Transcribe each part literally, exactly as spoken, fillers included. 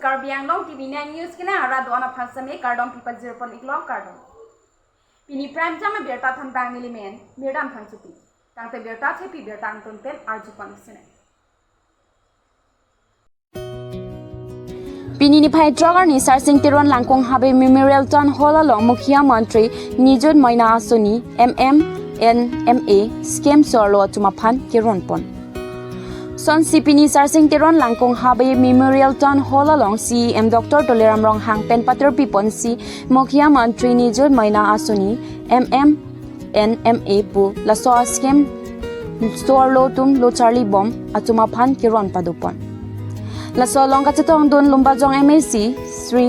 Karbi Anglong T V nine News kena ara do-an aphan same kardom pipajir pon iklo, kardom. Pini prime time abirta thanbang nelimen Mirdan Phangchopi. Tangte birta thepi birta angton pen arju pon iksinang. Pini niphai throk arni Sarsing Teron Langkong Habe Memorial Town Hall along Mukhya Mantri Nijut Moina Asoni M M N M A scheme so-arlo atum aphan keron pon. Sonsi pini Sarsing Teron Langkong Habe Memorial Town Hall along C E M Doctor Tuliram Ronghang pen patirpi ponsi Mukhya Mantri Nijut Moina Asoni M M N M A pu laso a scheme so-arlo atum lo charli bom atum aphan keron pado pon. Laso along kachetongdun Lumbajong M A C Sri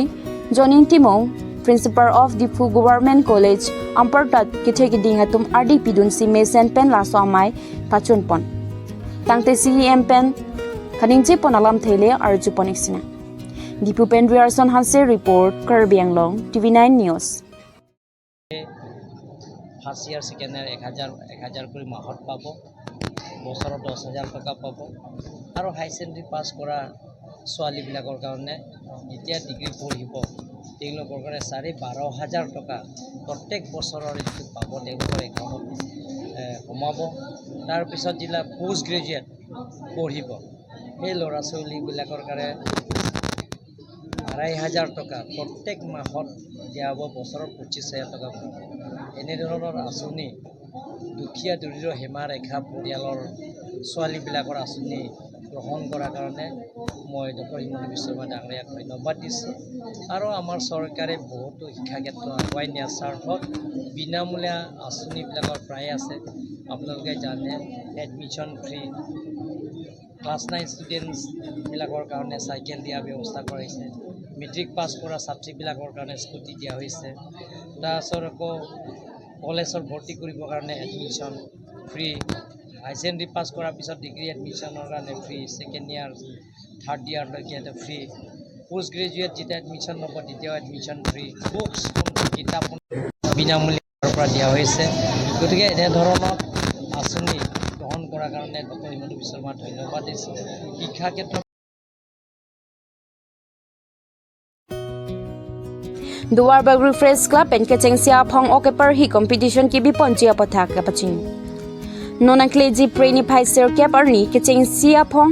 Jonin Timung, Principal of Diphu Government College, anparta kethe keding atum ardi pidunsi mesen pen laso amei pachun pon. Tangte C E M pen kaningje pon alamthe le arju pon iksinang. Diphu pen Riarson Hanse report, Karbi Anglong T V nine News. First year second year এক হাজাৰ, এক হাজাৰ কৰি মাহত পাব, বছৰত দহ হাজাৰ টকা পাব। আৰু হাই ছেকেণ্ডেৰী পাছ কৰা ছোৱালীবিলাকৰ কাৰণে, যেতিয়া ডিগ্ৰী পঢ়িব, তেওঁলোকৰ কাৰণে চাৰি বাৰ হাজাৰ টকা প্ৰত্যেক বছৰৰ যিটো পাব, তেওঁলোকৰ একাউণ্টত এ, সোমাব। তাৰপিছত যিবিলাক পোষ্ট গ্ৰেজুৱেট পঢ়িব, সেই ল'ৰা ছোৱালীবিলাকৰ কাৰণে আঢ়াই হাজাৰ টকা প্ৰত্যেক মাহত দিয়া হ'ব, বছৰত পঁচিছ হাজাৰ টকা পাব। এনেধৰণৰ আঁচনি দুখীয়া দৰিদ্ৰ সীমাৰেখা পৰিয়ালৰ ছোৱালীবিলাকৰ আঁচনি গ্ৰহণ কৰাৰ কাৰণে মই ডক্টৰ হিমন্ত বিশ্ব শৰ্মা ডাঙৰীয়াক ধন্যবাদ দিছোঁ। আৰু আমাৰ চৰকাৰে বহুতো শিক্ষা ক্ষেত্ৰত আগুৱাই নিয়াৰ স্বাৰ্থত বিনামূলীয়া আঁচনিবিলাকৰ প্ৰায় আছে, আপোনালোকে জানে, এডমিশ্যন ফ্ৰী, ক্লাছ নাইন ষ্টুডেণ্টছবিলাকৰ কাৰণে চাইকেল দিয়াৰ ব্যৱস্থা কৰিছে, মেট্ৰিক পাছ কৰা ছাত্ৰীবিলাকৰ কাৰণে স্কুটি দিয়া হৈছে, তাৰপিছত আকৌ কলেজত ভৰ্তি কৰিবৰ কাৰণে admission free, high secondary pass কৰাৰ পিছত ডিগ্ৰী এডমিশ্যনৰ কাৰণে ফ্ৰী, ছেকেণ্ড ইয়াৰ, থাৰ্ড ইয়াৰলৈকে ফ্ৰী, পোষ্ট গ্ৰেজুৱেট যেতিয়া এডমিশ্যন ল'ব তেতিয়াও এডমিশ্যন ফ্ৰী, বুকছ, কিতাপ বিনামূলীয়া পৰা দিয়া হৈছে। গতিকে এনেধৰণৰ আঁচনি গ্ৰহণ কৰাৰ কাৰণে ডক্টৰ হিমন্ত বিশ্ব শৰ্মাক ধন্যবাদ দিছোঁ। শিক্ষা ক্ষেত্ৰত Duar Bagori Press Club pen kechengsi aphong ok keparhi competition kebi ponji aputhak kapachini. Non angkleji Phre niphai sirkep arni kechengsi aphong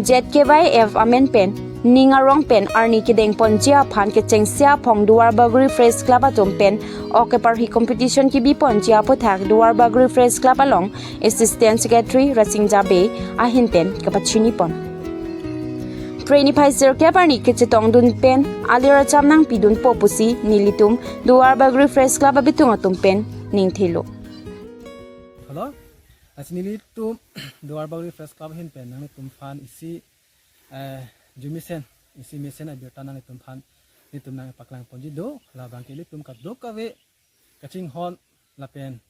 Z K Y F amen pen ning arong pen arni kedeng ponji aphan kechengsi aphong Duar Bagori Press Club atum pen ok keparhi competition kebi ponji aputhak Duar Bagori Press Club along Assistant Secretary Rasingja Bey ahin pen kapachini pon. Phre niphai sirkep arni kachetongdun pen alir acham nangpidunpo pusi nelitum Duar Bagori Press Club abitung atum pen ningthelo. Hello, lasi nelitum Duar Bagori Press Club ahin pen nanglitum aphan isi, eh, arjumesen, isi mesen abirta nanglitum aphan, nelitum nangpaklang ponji do, labangke ilitum kadokave kachinghon lapen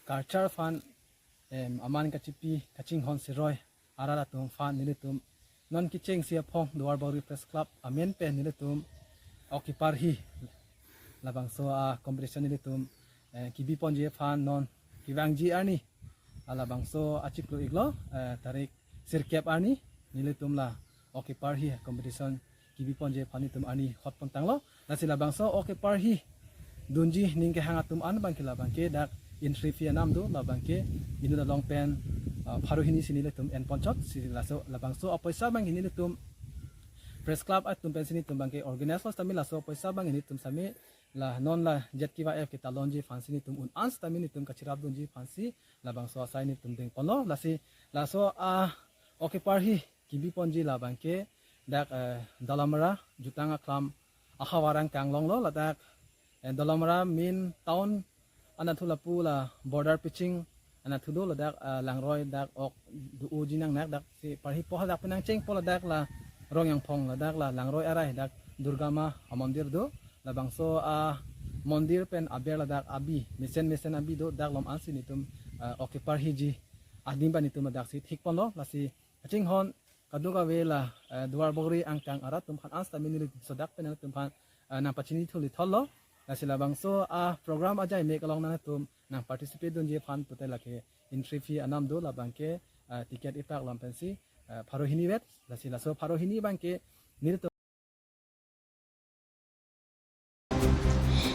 culture aphan, em, aman kachipi kachinghon siroi arat atum aphan nelitum non kechengsi aphong Duar Bagori Press Club amen pen nelitum ok keparhi labangso a competition nelitum, eh, kebi ponji aphan non kevangji arni, ah, labangso achiklo iklo, eh, tarik sirkep arni nelitum la ok keparhi competition kebi ponji aphan nelitum arni hot pon tanglo. Lasi labangso ok keparhi dunji ning kehang atum an abangke labangke dak entry fee anam do, labangke inut along pen, ah, pharo hini si nelitum en ponchot, si laso labangso apoisa abangke nelitum Press Club atum pensi nelitum abangke organize lo sitame laso apoisa abangke nelitum sitame la non la Z K Y F ketalonji aphansi nelitum un-an sitame nelitum kachirap dunji aphansi labangso asai nelitum deng ponlo. Lasi laso a ok keparhi kebi ponji labangke dak, eh, Dolamara jutang aklam ahavar angkang along lo, ladak, eh, Dolamara main town anatthu lapu la border piching anatthu do, ladak, eh, langroi dak ok do-oji nangnak, dak si parhi po, ladak penang chengpo, ladak la Rongyangphong, ladak la langroi arai dak Durga Ma amondir do, labangso amondir pen aber ladak abi, mesen mesen abi do, dak along ansi nelitum, eh, ok keparhiji adim abang nelitum ladak si thik ponlo. Lasi kachinghon kadokave la, eh, Duar Bagori angkang arat atum aphan an sitame neli sodak pen nangtum aphan, eh, nangpachini thuli thotlo. Lasi labangso a program ajai mek along nangtum nang participate dunji aphan pute lake entry fee anam do, labangke, eh, ticket ipak lam pensi, eh, pharo hini vet. Lasi laso pharo hini abangke nelitum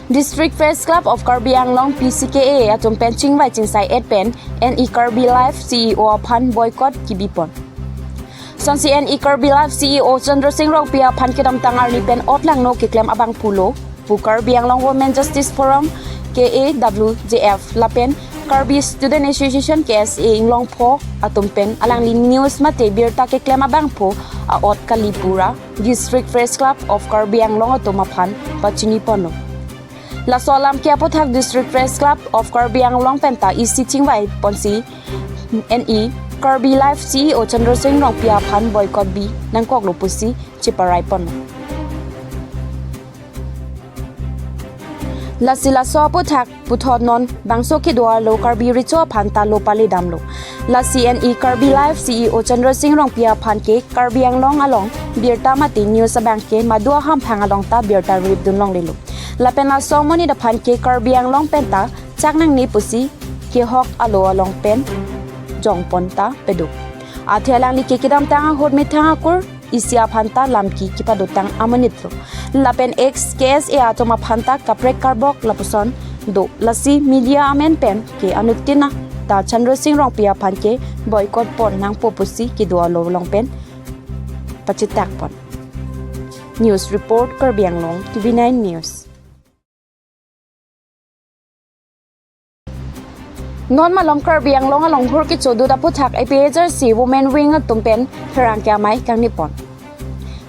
District Press Club of Karbi Anglong, P C K A atum pen chingvai chingsai et pen N E Karbi Live C E O aphan boycott kibipon. Sonsi N E Karbi Live C E O Chandra Singh Rongpi aphan kedamtang arni pen otlangno keklem abangphu lo pu Karbi Anglong Women Justice Forum, K A W J F lapen Karbi Student Association, K S A Inglongpho atum pen alangli news mate birta keklem abangphu a-ot kali pura District Press Club of Karbi Anglong atum aphan pachiniponlo. Laso alam ke aputhak District Press Club of Karbi Anglong penta isi chingvai ponsi N E Karbi Live C E O Chandra Singh Rongpi aphan boycott bi nangkoklo pusi chiparai ponlo. Lasi laso aputhak puthot non bangso kedo arlo Karbi Recho aphan ta lo pale damlo. Lasi N E Karbi Live C E O Chandra Singh Rongpi aphan ke Karbi Anglong along birta mate news abang ke madu ahamphang along ta birta rip dun longlelo. Lapen laso amonit aphan ke Karbi Anglong penta chak nangne pusi kehok alo along pen jongpon ta pedo. Athe alangli ke kedamtang ahut methang akur isi aphan ta lamki kepadotang amonit lo. Lapen ex K S A atum aphan ta kaprek karbok lapuson do. Lasi media amen pen ke anuttin ta Chandra Singh Rongpi aphan ke boycott pon nangpo pusi kedo alo along pen pachitak pon. News report, Karbi Anglong T V nine News. Non malom Karbi Anglong along hur kechodut aputhak A P H L C Women Wing atum pen pherangke amei kangnipon.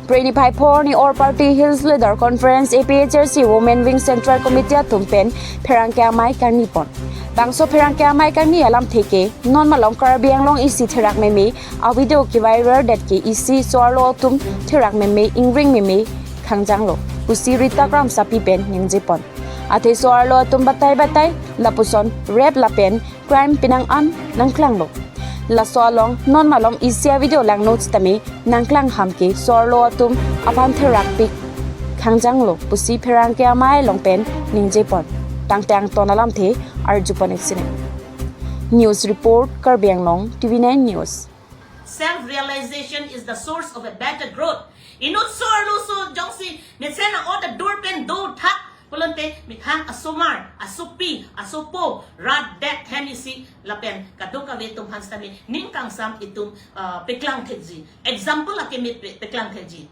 Phre niphai pho arni All Party Hills Leaders Conference, A P H L C Women Wing Central Committee atum pen pherangke amei kangnipon. Bangso pherangke amei kangni alamthe ke non malom Karbi Anglong isi therak meme a-video keviral det ke isi so-arlo atum therak meme ingring meme khangjanglo pusi Rita Kramsapi pen ningjepon. Athe so-arlo atum batai batai lapuson rape lapen crime penang an nangklanglo. Laso along non malom isi a-video langno sitame nangklang ham ke so-arlo atum aphan therakpik khangjanglo pusi pherangke amei along pen ningjepon. Tangte angton alamthe arjupon ik sini. News report, Karbi Anglong T V nine News. Self-realization is the source of a better growth. Inut so-arlo so jongsi mesen a-ot adur pen dothak pulote methang asomar, asopi, asopo rat det hen isi lapen kadokave atum aphan sitame ning kangsam itum, ah, peklang thekji. Example akeme pe-, peklang thekji.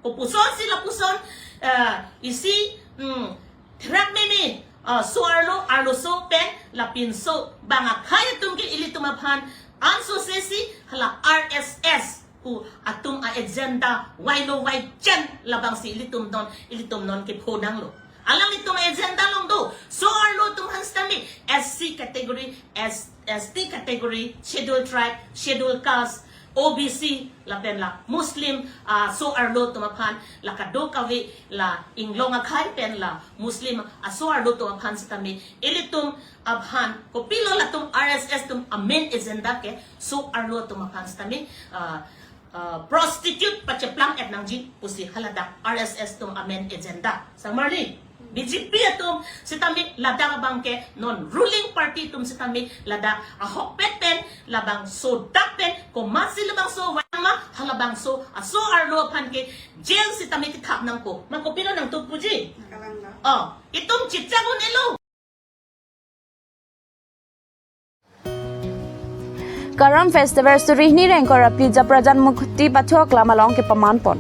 Kopusonsi lapuson, ah, isi, hmm, therak meme, ah, so-arlo, arloso pen lapinso bang akhei atum ke ilitum aphan ansose si hala R S S pu atum a-agenda vailo vaichen labangsi ilitum non, ilitum non kepho nanglo. Alanglitum a-agenda along do so-arlo atum aphan sitame S C category, S, S T category, schedule tribe, schedule caste, O B C, lapen la Muslim, ah, so-arlo atum aphan, la kadokave la inglong akhei pen la Muslim, ah, so-arlo atum aphan sitame ilitum aphan kopilo latum R S S atum a-main agenda ke so-arlo atum aphan sitame, ah, ah, prostitute pacheplang et nangji pusi haladak R S S atum a-main agenda. Sangmarli, B J P atum sitame ladak abang ke non ruling party atum sitame ladak ahokpet pen labangso dak pen komatsi labangso vangma halabangso aso-arlo aphan ke jail sitame kethap nangpo. Ma kopilo nangtup puji? Kalang da. Oh, itum chechak un-elo. Karbi Festival suri hini ra ingkoi ra phli Japrajan Mukti Pathu Aklam along kepaman pon.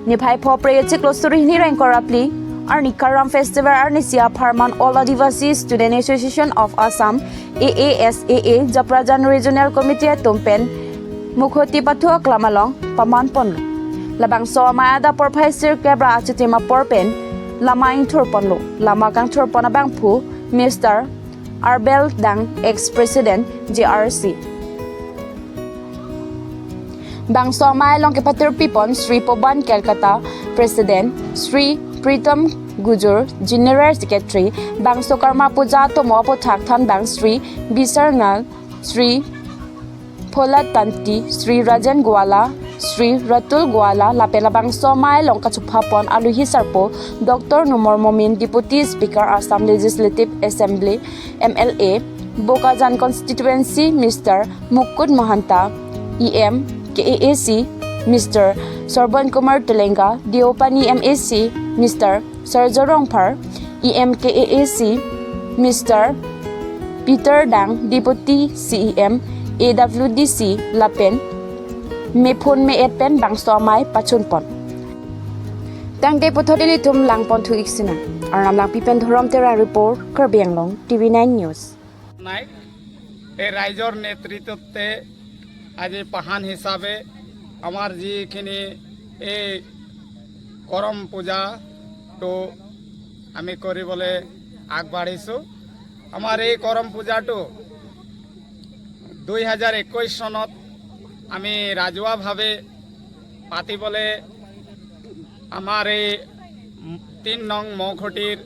Niphai pho Phre achiklo suri hini ra ingkoi ra phli arni Karbi Festival arnisi apharman All Adivasi Student Association of Assam, A A S A A, Japrajan Regional Committee atum pen Mukti Pathu Aklam along paman ponlo. Labangso amei adap porphai sirkep ra achitim apor pen lama ingthur ponlo. Lama kangthur pon abangphu Mister Arbel Dang, ex-president J R C. Bangso amei along kepatirpi pon Shri Poban Kelkata, president, Shri Pritam Gujur, general secretary. Bangso karma puja atomo aputhak thanbang Shri Bisarnal, Shri Pholat Tanti, Shri Rajen Gwala, Shri Ratul Gwala, lapen labangso amei along kachupha pon aluhi sarpo Doctor Numor Momin, Deputy Speaker, Assam Legislative Assembly, M L A, Bokajan Constituency, Mister Mukut Mahanta, E M, K A A C, Mister Sorban Kumar Telenga, Deopani M A C, Mister Sarjo Rongphar, E M K A A C, Mister Peter Dang, Deputy C E M, A W D C, lapen mephun me-et pen bangso amei pachunpon. Tangte puthot ilitum langpon thu-ik sinang. Arnam Langpi pen Dhorom Terang report, Karbi Anglong, T V nine News. নাই। এই ৰাইজৰ নেতৃত্বতে আজি পাহান হিচাপে আমাৰ যিখিনি এই কৰম পূজাটো আমি কৰিবলৈ আগবাঢ়িছোঁ। আমাৰ এই কৰম পূজাটো দুই হাজাৰ একৈশ চনত আমি ৰাজহুৱাভাৱে পাতিবলৈ আমাৰ এই তিন নং মৌখুটিৰ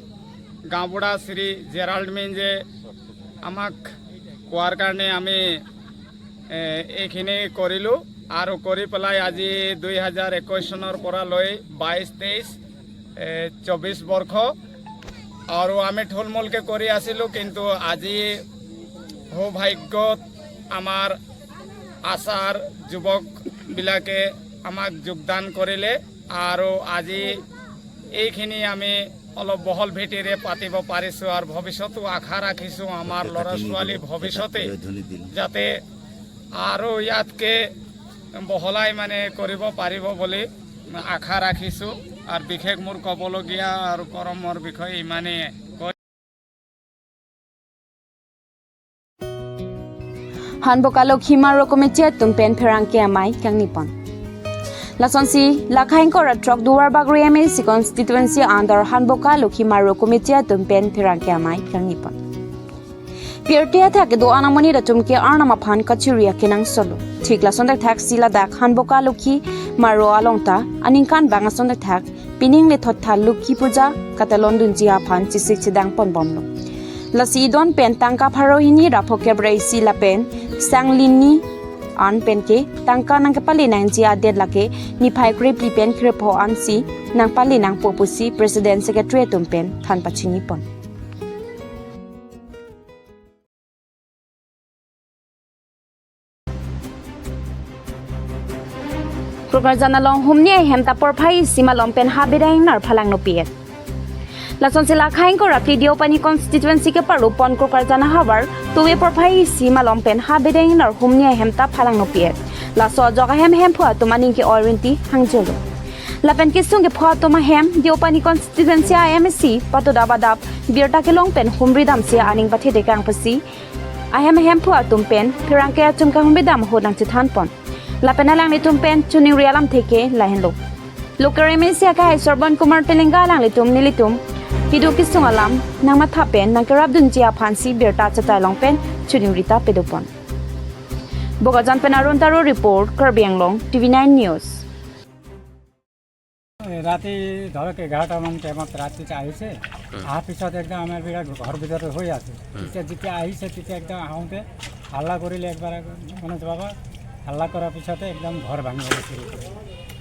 গাঁওবুঢ়া শ্ৰী জেৰাল্ড মিঞ্জে আমাক কোৱাৰ কাৰণে আমি, এ, এইখিনি কৰিলোঁ। আৰু কৰি পেলাই আজি দুই হাজাৰ একৈশ চনৰ পৰা লৈ বাইশ, তেইশ, এ, চৌবিশ বৰ্ষ আৰু আমি থুলমূলকৈ কৰি আছিলোঁ, কিন্তু আজি সৌভাগ্যত আমাৰ আছাৰ যুৱকবিলাকে আমাক যোগদান কৰিলে আৰু আজি এইখিনি আমি অলপ বহল ভেটিৰে পাতিব পাৰিছোঁ আৰু ভৱিষ্যতো আশা ৰাখিছোঁ আমাৰ ল'ৰা ছোৱালী ভৱিষ্যতে যাতে আৰু ইয়াতকৈ বহলাই মানে কৰিব পাৰিব বুলি আশা ৰাখিছোঁ। আৰু বিশেষ মোৰ ক'বলগীয়া আৰু কৰমৰ বিষয়ে ইমানেই। Hanboka Lokhi Maro Committee atum pen pherangke amei kangnipon. Lasonsi, Lakha ingkoi ra throk Duarbagori M A C constituency under Hanboka Lokhi Maro Committee atum pen pherangke amei kangnipon. Pirthe athak kedo-an amonit atum ke Arnam aphan kachiri akenangsot lo. Thik lason thakthak si ladak Hanboka Lokhi Maro along ta aningkanvang ason thakthak pining lethot tha Lokhi Puja katelon dunji aphan chesik chedang ponbomlo. Lasi idon pen tangka pharo hini ra phokep ra isi lapen sang lini an pen ke tangka nangkepale nangji adet lake niphai krephli pen krepho ansi nangpale nangpo pusi President Secretary atum pen than pachinipon. Krokarjan along humni ahem ta porphai isi malom pen ha bidang nar phalang nopi-et. Lasonsi Lakha ingkoi ra phli Deopani constituency keparlo pon Krokarjan ahavar tuve porphai isi malom pen ha bidang nar humni ahem ta phalang nopi-et. Laso ajok ahem hemphu atum aning ke-oi rinti hangjolo. Lapen kesung kepho atum ahem Deopani constituency a M A C patoda badap birta kelong pen humri damsi aning pathedekang pusi ahem hemphu atum pen pherangke atum kahumri dam ahut nangchethanpon. Lapen alanglitum pen choningri alamthe ke lahenlo. Local M A C akehai Sarbon Kumar Telenga alanglitum nelitum kedo kesung alam nangmatha pen nangkerapdunji aphansi birta chatai along pen choningri ta pedopon. Bokajan pen Arun Taro report, Karbi Anglong, T V nine News. এই ৰাতি ধৰক এঘাৰটামান টাইমত ৰাতিত আহিছে। হুম। অহাৰ পিছত একদম আমাৰ বিৰাট ঘৰ ভিতৰত হৈ আছে। হুম। তেতিয়া যেতিয়া আহিছে, তেতিয়া একদম আহোঁতে হাল্লা কৰিলে একবাৰ, মানে, বাবা, হাল্লা কৰাৰ পিছতে একদম ঘৰ ভাঙিবলৈ শুৰু কৰে।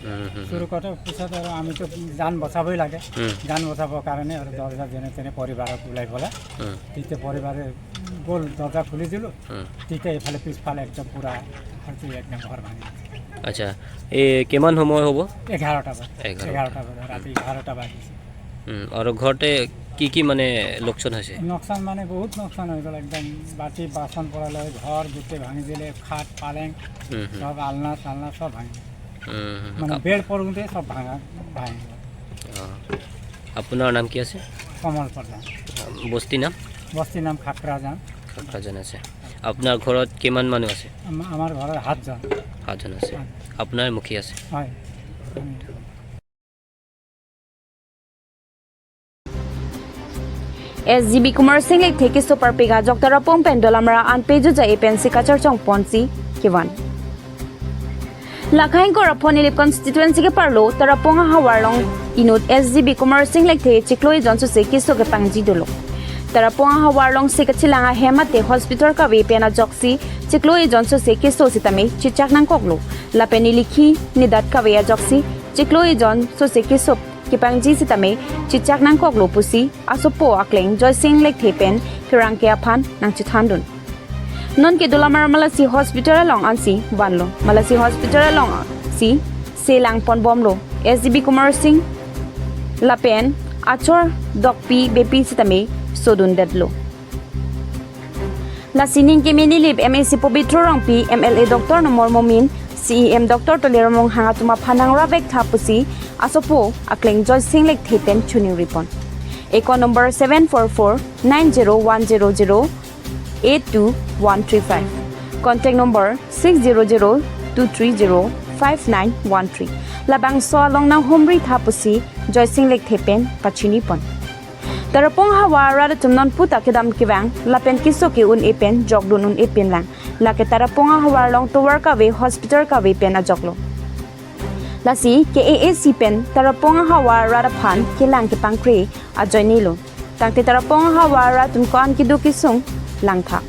হুম, হুম, হুম। শুৰু কৰাৰ পিছত আৰু আমিতো জান বচাবই লাগে। হুম। জান বচাবৰ কাৰণে আৰু দৰ্জা যেনে তেনে পৰিবাৰক ওলাই পেলাই হুম। তেতিয়া পৰিবাৰে গ'ল, দৰ্জা খুলি দিলোঁ। হুম। তেতিয়া এইফালে পিছফালে একদম পূৰা হয়তো একদম ঘৰ ভাঙি গৈছে। আচ্ছা, এই কিমান সময় হ'ব? এঘাৰটা বজাত। এঘাৰটা। এঘাৰটা বজাত, ৰাতি এঘাৰটা বাজিছে। উম, আৰু ঘৰতে কি কি মানে লোকচান হৈছে? লোকচান মানে বহুত লোকচান হৈ গ'ল, একদম বাতি বাচন পৰা লৈ ঘৰ গোটেই ভাঙি দিলে, খাট, পালেং, উম, হুম। সব আলনা চালনা সব ভাঙি দিলে। উম, হুম, হুম। মানে কাপ- বেড পৰ্যন্ত সব ভাঙা, ভাঙি গ'ল। অ। আপোনাৰ নাম কি আছে? কমল প্ৰধান। বস্তি নাম? বস্তি নাম খাকৰাজান। খাকৰাজান আছে। আপোনাৰ ঘৰত কিমান মানুহ আছে? আমা-, আমাৰ ঘৰত সাতজন। সাতজন আছে। হয়। আপোনাৰ মুখী আছে? হয়। আমি S G B Kumar Singh lekthe keso parpik ajok Tarapung pen dolamra an peju ja-e pensi kacharchong ponsi kevan. Lakha ingkoi ra pho Nilip constituency keparlo Tarapung ahavar along inut S G B Kumar Singh lekthe chiklo ejon sose keso kepangji dolo. Tarapung ahavar alongsi kachelang ahem mate hospital kave pen ajoksi chiklo ejon sose keso sitame chechak nangkoklo. Lapen neli khi nidat kave ajoksi chiklo ejon sose keso kepangji sitame chechak nangkoklo pusi asopo akleng Joysing lekthe pen pherangke aphan nangchethandun. Nonke dolamra Malasi Hospital along ansi vanlo. Malasi Hospital alongsi selang ponbomlo S G B Kumar Singh lapen achor dokpi bepi sitame sodundetlo. Lasi ningkeme Nilip M A C Pobitro Rongpi, M L A Doctor Numal Momin, C E M Doctor Tuliram Ronghang atum aphan nang ravek tha pusi asopo akleng Joysing Lekthe pen chuning ripon. Account number seven four four nine zero one zero zero eight two one three five. Contact number six zero zero two three zero five nine one three. Labangso along nang humri tha pusi Joysing Lekthe pen pachini pon. Tarapung ahavar arat atum non puta kedam kevang lapen keso ke-un-e pen jokdun un-e pinlang. Lake Tarapung ahavar along tovar kave, hospital kave pen ajoklo. Lasi K A A C pen Tarapung ahavar arat aphan kelang kepangkre ajoinelo. Tangte Tarapung ahavar arat atum ko-an kedo kesung langtha.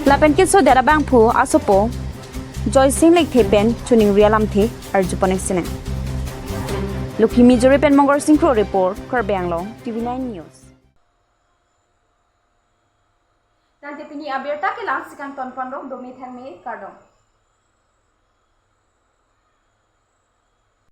Lapen kesodet abangphu asopo Joysing Lekthe pen chuning ri alamthe arjupon ek sene. Lokhi Mijuri pen Mongkor Singkro report, Karbi Anglong, T V nine News. Tangte pini abirta kelang si kangton ponrong, dome thangme, kardom.